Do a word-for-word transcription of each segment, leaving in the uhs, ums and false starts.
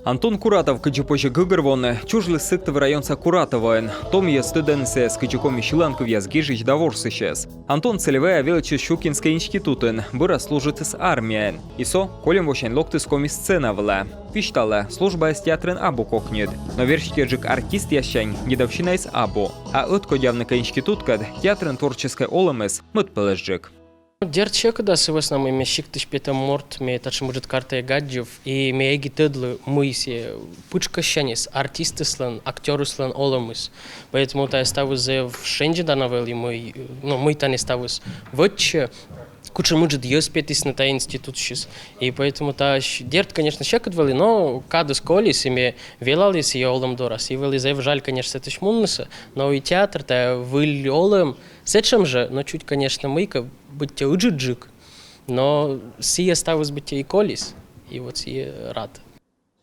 Антон Куратов, кыдзи позьӧ гӧгӧрвоны, чужліс Сыктыв районса Куратовоын. Том йӧз тӧдӧны сійӧс кыдзи коми сьыланкывъяс гижысь да ворсысьӧс. Антон сӧлі вайӧ велӧдчис Щукинскӧй институтын, бӧрас служитіс армияын. И со кольӧм восянь локтіс коми сцена вылӧ. Висьталӧ, службаыс театрын абу кокньыд, но верстьӧджык артистъяссянь дедовщинаыс абу. А ӧткодявны кӧ институткӧд, театрын творческӧй олӧмыс мӧдпӧлӧсджык. Дерт, сьӧкыда сы вӧсна, мый ме сиктысь петӧм морт, ме татшӧм ыджыд карта эг аддзыв, и ме эг и тӧдлы, мый сійӧ пытшкӧссяньыс артистыслӧн, актёрыслӧн олӧмыс. Поэтому тайӧ ставыс зэв шензьӧдана вӧлі, мый, ну, мый тані ставыс вӧчсьӧ, кутшӧм ыджыд йӧз петісны та институтсьыс. И поэтому та, дерт, конечно, сьӧкыд вӧлі, но кадыс колис, и ме велалі сійӧ олӧм дорас. И вӧлі зэв жаль, конечно, сэтысь муннысӧ, но и театр — тайӧ выль олӧм, сэтшӧм жӧ, но чуть, конечно, мыйкӧ быттьӧ ыджыдджык, но сійӧ ставыс быттьӧ и колис, и вот сійӧ рад.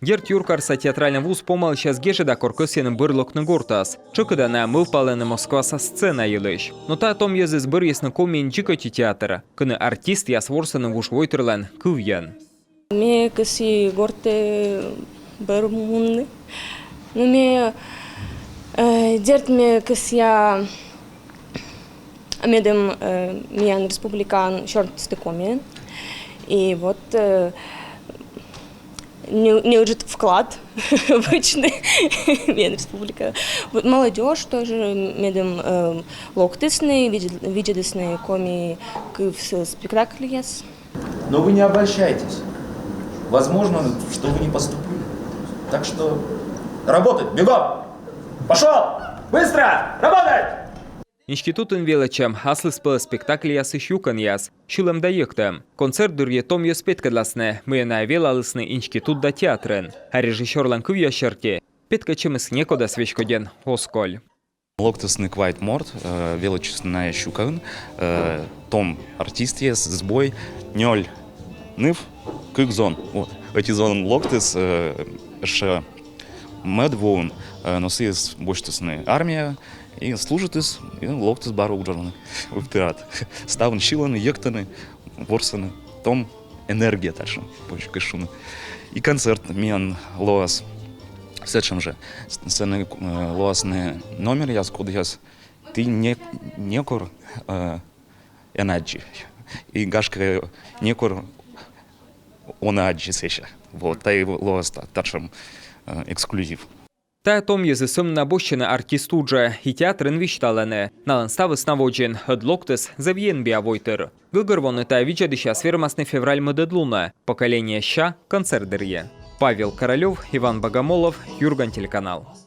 Дерт, юркарса театральнӧй вуз помалысьяс гежӧда, кор кӧсйӧны бӧр локны гортас. Тшӧкыда найӧ мӧвпалӧны Москваса сцена йылысь. Но та том йӧзыс бӧрйисны Комиын дзик ӧти театр, кӧні артистъяс ворсӧны вужвойтырлӧн кывйӧн. Ме кӧсйи гортӧ бӧр мунны. Ну, ме, э, дерт, ме кӧсъя, медым, э, миян республикаын сёрнитісны комиӧн. И вот, э, не, неыджыд вклад вӧчны миян республикаӧ. Вот молодёжь тоже, медым, э, локтісны, видзӧд-, видзӧдісны коми кыв с-, спектакльяс. Но вы не обольщайтесь. Возможно, что вы не поступили. Так что работать, бегом! Пошёл! Быстро! Работать! Институтын велӧдчӧм, аслыспӧлӧс спектакльясысь юкӧнъяс, сьылӧм да йӧктӧм. Концерт дырйи том йӧз петкӧдласны, мыйӧн найӧ велалісны институт да театрын. А режиссёрлӧн кывъяс серти, петкӧдчӧмыс некодӧс веськодьӧн оз коль. Локтісны квайт морт, э, велӧдчисны найӧ Щукаын, э, том артистъяс, збой, нёль ныв, кык зон. Вот. Ӧти зон локтіс, э, ещё мӧд воын, э, но сійӧс босьтісны армияӧ, и служитіс, и локтіс бара уджавны в театр. Ставӧн сьылӧны, йӧктӧны, ворсӧны. Том энергия татшӧм, позьӧ кӧ шуны. И концерт миян лоас сэтшӧм жӧ. С-, сэні, э, лоасны номеръяс, кодъяс ті не-, некор, э, эн аддзы. И, гашкӧ, некор он аддзы сэсся. Вот, тайӧ лоас та-, татшӧм, э, эксклюзив. Тайӧ том йӧзыс сӧмын на босьтчӧны артист уджӧ, и театрын висьталӧны, налӧн ставыс на водзын, ӧд локтіс зэв енбиа войтыр. Гӧгӧрвоны, тайӧ видзӧдысьяс вермасны февраль мӧдӧд лунӧ «Поколение Ща» концерт дырйи. Павел Королёв, Иван Богомолов, «Юрган» телеканал.